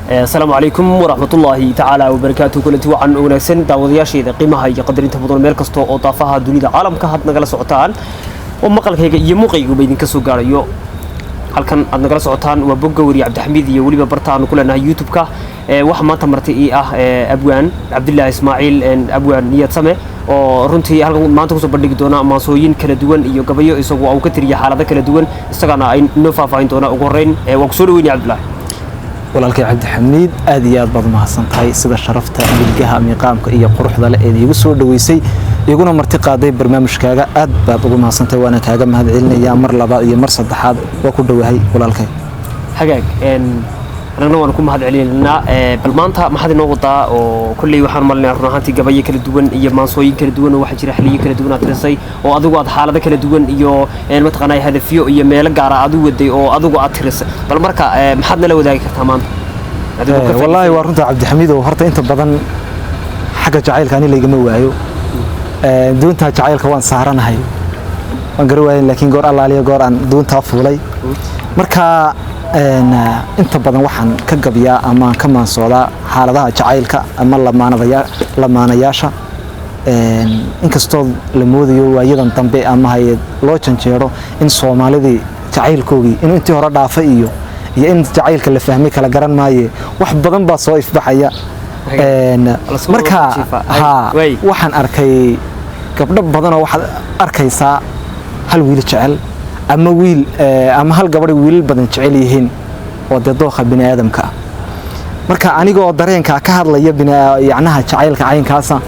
Asalaamu calaykum waraxmatullaahi tacaala wabarakaatu. Kulanti wacan oo wanaagsan, daawadayaashayda qiimaha iyo qadarinta mudan, meel kasta oo daafaha dunida caalamka had nagala socotaan oo maqalkayga iyo muuqayguba idinka soo gaarayo. Halkan aad nagala socotaan waa bogga weriye Cabdixamiid iyo weliba barta aanu ku leenahay YouTube-ka. Waxaa maanta marti ii ah abwaan Cabdilaahi Ismaaciil, abwaan Niyad Same, oo runtii halkan maanta kusoo bandhigi doona maansooyin kala duwan iyo gabayo isagoo uu ka tiriya xaalado kala duwan, isagana ay noo faahfaahin doona. Ugu horreyn waan kusoo dhaweynaya, Cabdilaahi. Walaalkay Cabdixamiid, aad iyo aad baad umahadsan tahay sida sharafta, milgaha, miiqaamka iyo quruxda leh eed iigu soo dhoweysay, iguna marti qaaday barnaamijkaaga. Aad baad ugu mahadsantahay, waana kaaga mahad celinayaa mar labaad iyo mar saddexaad. Waa ku dhowahay, walaalkay. Hagaag, annagna waanu ku mahad celinaynaa. Bal maanta maxaad inoo wadaa? Oo kolley waxaan malinaya run ahaantii gabayo kala duwan iyo maansooyin kala duwan oo waxaa jira xiliyo kala duwan aad tirisay, oo adigu aad xaalado kala duwan iyo mataqaanaa hadafyo iyo meelo gaara aad u waday oo adigu aad tirisay. Bal marka maxaad nala wadaagi kartaa maanta? Wallaahi waa runta, Cabdixamiid, oo horta inta badan xagga jacaylka ani laygama waayo. Doontaa jacaylka waan saaranahay, waan gara waayan, laakiin goor allaaliya goor aan doontaa fuulay. Marka inta badan waxaan ka gabiyaa ama ka maansoodaa xaaladaha jacaylka ama lamaanayaasha, inkastoo la moodayo waayadan dambe ama hay loo janjeero in Soomaalidii jacaylkoogii inuu intii hore dhaafay iyo in jacaylka la fahmay kala garan maaye, wax badan baa soo ifbaxaya. Marka ha waxaan arkay gabdho badanoo waxaad arkaysaa hal wiil jecel ama wiil ama hal gabadh wiilal badan jecel yihiin, oo dee dooqa bini aadamka ah. Marka anigoo dareenkaa ka hadlaya, yacnaha jacaylka caynkaasa,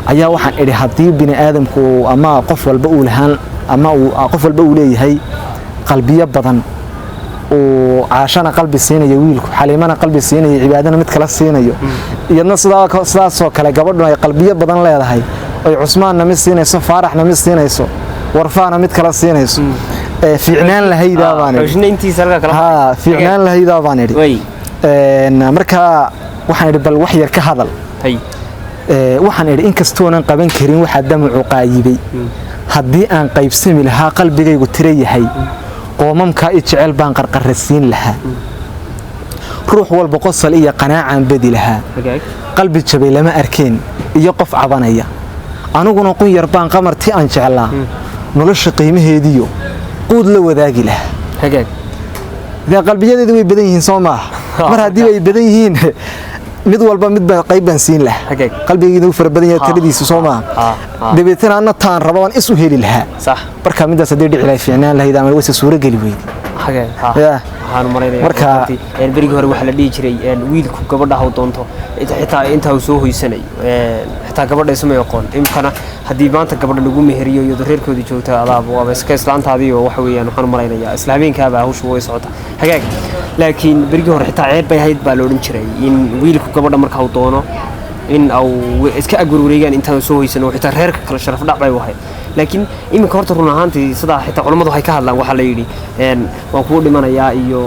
ayaa waxaan idhi haddii bini aadamku ama qof walba uu lahaan ama uu qof walba uu leeyahay qalbiyo badan, uu Caashana qalbi siinayo wiilku, Xaliimana qalbi siinayo, Cibaadana mid kala siinayo, iyadna sidaasoo kale gabadhuna ay qalbiyo badan leedahay, oy Cusmaanna mid siinayso, Faaraxna mid siinayso, Warfaana mid kala siinayso, fiicnaan lahaydaa baan idhi. Ha, fiicnaan lahaydaa baan idhi. Marka waxaan idhi bal wax yar ka hadal. Waxaan idhi inkastoonan qaban karin waxaa damacu qaayibay, haddii aan qaybsami lahaa qalbigaygu tiro yahay, qoomamkaa i jecel baan qarqarrasiin lahaa, ruux walba qosol iyo qanaacaan bedi lahaa, qalbi jabay lama arkeen iyo qof cabanaya. Aniguna qun yar baan qamartii aan jeclaa nolosha qiimaheediyo quud la wadaagi lahaa. Dee qalbiyadeedu way badan yihiin, soo maaha? Mar haddii ay badan yihiin, mid walba midba qayb baan siin lahaa. Qalbigayda uu fara badan yahay taladiisu, soo maaha? Dabeetana anna taan raba baan is u heli lahaa. Marka midaas haddii dhici lahay fiicnaan lahayd ama wayse suuro geli weydi. Waxaan malaynayaa berigii hore waxaa la dhihi jiray wiilku gabadha haw doonto xitaa intaa uu soo hoysanayo, xitaa gabadha isma aqoon. Imkana haddii maanta gabadha lagu meheriyo iyadoo reerkoodii joogta, adaaba waaba iska islaantaadii oo waxa weeyaan waxaan malaynayaa isla habeenkaaba hawshu way socota. Hagaag, laakiin berigii hore xitaa ceeb bay ahayd baa la odhan jiray in wiilku gabadha marka uu doono in au iska agwarwareegaan intaan soo hoysano, xitaa reerka kale sharaf dhac bay u ahayd. Laakiin iminka horta run ahaantii sidaa xitaa culammadu waxay ka hadlaan, waxaa la yidhi waan kugu dhimanayaa iyo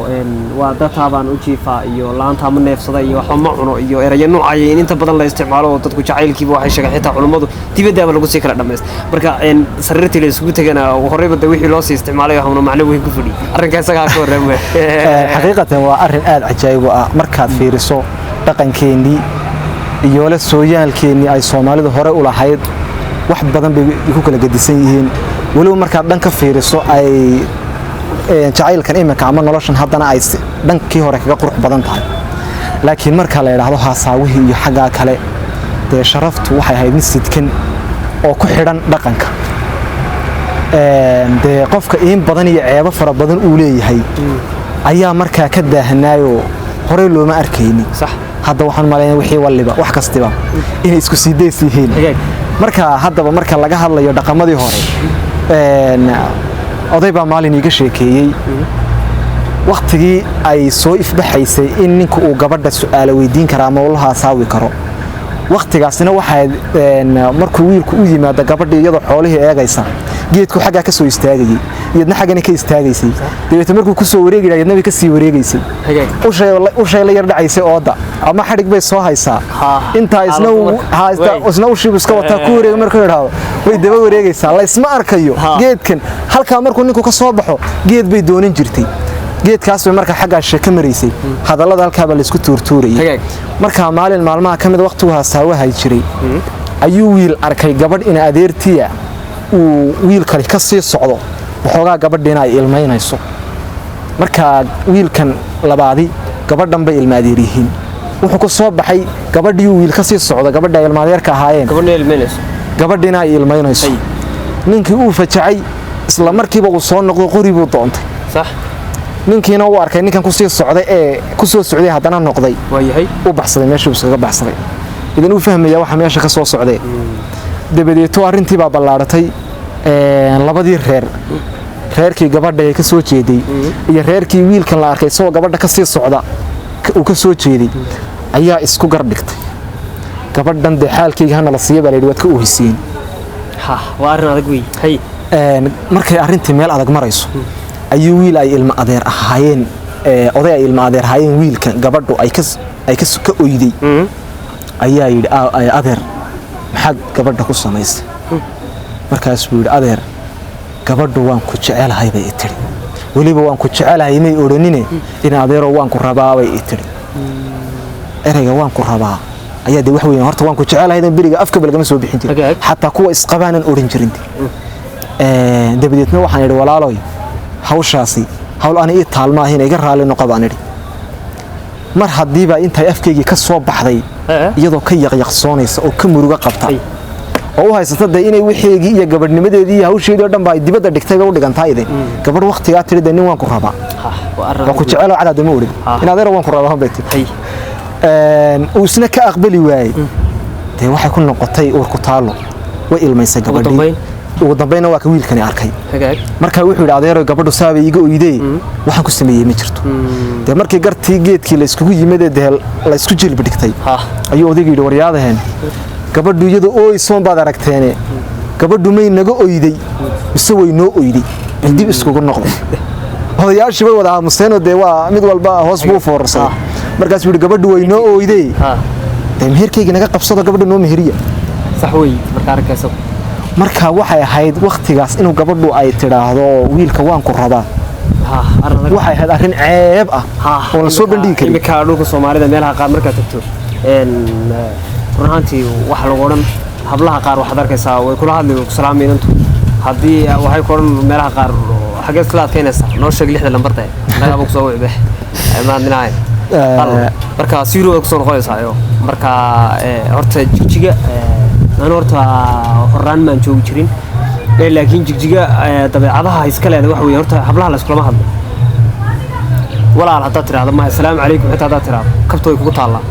waa dataa baan u jiifaa iyo laantaa ma neefsada iyo waxba ma cuno iyo erayo noocaya in inta badan la isticmaalo, oo dadku jacaylkiiba waxay sheegeen xitaa culammadu dibaddaaba lagu sii kala dhamayst. Marka sariirtii la isugu tegana horeyba de wixii loo sii isticmaalay hawna macno weyn ku fadhiyay arrinka isagaa ka horreema. Xaqiiqatan waa arrin aad cajaa'ib u ah markaad fiiriso dhaqankeennii iyo la sooyaalkeennii ay Soomaalidu hore u lahayd. Wax badan bay ku kala gedisan yihiin, weliba markaad dhan ka fiiriso ay jacaylkan iminka ama noloshan haddana ay dhankii hore kaga qurux badan tahay. Laakiin marka la idhaahdo haasaawihii iyo xaggaa kale, dee sharaftu waxay ahayd mid sidkan oo ku xidhan dhaqanka. Dee qofka iin badan iyo ceebo fara badan uu leeyahay ayaa markaa ka daahanaayoo horey looma arkaynin. Hadda waxaan malaynaya wixii walliba wax kastiba inay isku sii days yihiin. Marka haddaba marka laga hadlayo dhaqamadii hore, oday baa maalin iiga sheekeeyey wakhtigii ay soo ifbaxaysay in ninku uu gabadha su'aalo weydiin kara ama uu la haasaawi karo. Wakhtigaasina waxay markuu wiilku u yimaado gabadhii iyadoo xoolihii eegaysa, geedku xaggaa ka soo istaagayey, iyadna xaggana ka istaagaysay. Dabeetna markuu ku soo wareegi lahaa, iyadna way ka sii wareegaysay, ushay la yar dhacaysay ooda ama xadhig bay soo haysaa. Intaa isna isna ushiibu iska wataa, ku wareega markuu idhaahdo way daba wareegaysaa, la isma arkayo. Geedkan halkaa markuu ninku ka soo baxo, geed bay doonan jirtay. Geedkaas bay marka xaggaa sheeko maraysay, hadallada halkaabaa laysku tuurtuurayay. Markaa maalin maalmaha ka mid waqtigu haasaawahay jiray ayuu wiil arkay gabadh ina adeertiya uu wiil kale ka sii socdo, waxoogaa gabadhiina ay ilmaynayso. Markaa wiilkan labaadi gabadhan bay ilma adeer yihiin. Wuxuu ku soo baxay gabadhii uu wiil ka sii socdo, gabadha ay ilma adeerka ahaayeen. Gabadhna ilmaynayso. Gabadhiina ay ilmaynayso. Ninkii uu fajacay, isla markiiba uu soo noqdo, qori buu doontay. Ninkiina uu arkay ninkan kusii socday ee ku soo socday, haddana noqday. Waa yahay. U baxsaday, meeshuu iskaga baxsaday. Idan uu fahmaya waxa meesha ka soo socday. Dabadeeto arrintii baa ballaaratay. Labadii reer, reerkii gabadha ee ka soo jeeday iyo reerkii wiilkan la arkay isagoo gabadha ka sii socda uu ka soo jeeday ayaa isku gardhigtay. Gabadhan dee xaalkayga hana la siiya baa la yidhi, waad ka oohiseen. Ha, waa arrin adag wey. Hay. Markay arrintii meel adag marayso ayuu wiil ay ilma adeer ahaayeen, oday ay ilma adeer ahaayeen wiilkan gabadhu ay ka ay ka ka oyday ayaa yidhi, "Adeer, maxaad gabadha ku samaysay?" Markaas buu yidhi, "Adeer, gabadhu waan ku jecelahay bay i tidhi. Weliba waan ku jecelahay may odhanine, in adeeroo waan ku rabaa bay i tidhi." Ereyga "waan ku rabaa" ayaa dee wax weyn. Horta "waan ku jecelahay" beriga afkaba lagama soo bixin jirin, xataa kuwa isqabaanan odhan jirin. Dabadeedna waxaan idhi, "Walaaloy, hawshaasi hawl ani ii taalmaahin, iga raalli noqo," baan idhi. Mar haddiiba intay afkaygii ka soo baxday iyadoo ka yaqyaqsoonaysa oo ka murugo qabta oo u haysata dee inay wixeygii iyo gabadhnimadeedii iyo hawsheedii oo dhan ba ay dibadda dhigtay bay u dhigantaa. Idin gabadh waqtigaa tiri dee nin "waan ku rabaa", ha, waa arrin "waan ku adag wey. jecelo" cadaada ma odhan, "In adeero, waan ku rabaa" bay tiri. Uu isna ka aqbali waayey. Dee waxay ku noqotay uur ku taallo, way ilmaysay gabadhii. Dambayn? Ugu dambaynna waa ka wiilkani arkay. Marka wuxuu yidhi, "Adeero, gabadhu saabay iiga oydee, waxaan ku sameeyey ma jirto." Dee markii gartii geedkii la iskugu yimid ee dee la isku jilbi dhigtay ayuu odaygu yidhi, "Waryaadaheen, gabadhu iyadoo ooysoon baad aragteene, gabadhu may naga oyday mise way noo oyday? Bal dib iskugu noqday." Odayaashii bay wada aamuseenoo dee waa mid walba hoos buu u foorarsaday. Markaasuu yidhi, "Gabadhu way noo oyday, dee meherkayga naga qabsado, gabadha noo meheriya." Sax wey marka arrinkaas. Marka waxay ahayd wakhtigaas inuu gabadhu ay tidhaahdo wiilka "waan ku rabaa", Ha, arrin adag. waxay ahayd arrin ceeb ah oon la soo bandhigi karin. Imika dhulka Soomaalida meelaha qaar markaad tagto, run ahaantii waxa lagu odhan hablaha qaar waxaad arkaysaa way kula hadli, way ku salaamay inantu. Haddii waxay ku odhan meelaha qaar, "Xageed isla adkaynaysaa? Noo sheeg lixda lambarta, annagaaba kusoo wicbe maadminahay." Marka zero way kusoo noqonaysaa. Marka horta Jigjiga, anu horta horaan maan joogi jirin, laakiin Jigjiga dabeecadaha iska leeda waxa weeye horta hablaha la iskulama hadlo. "Walaal" haddaad tiraahdo, ma "Assalaamu calaykum" xitaa haddaad tiraahdo, kabta way kugu taallaa.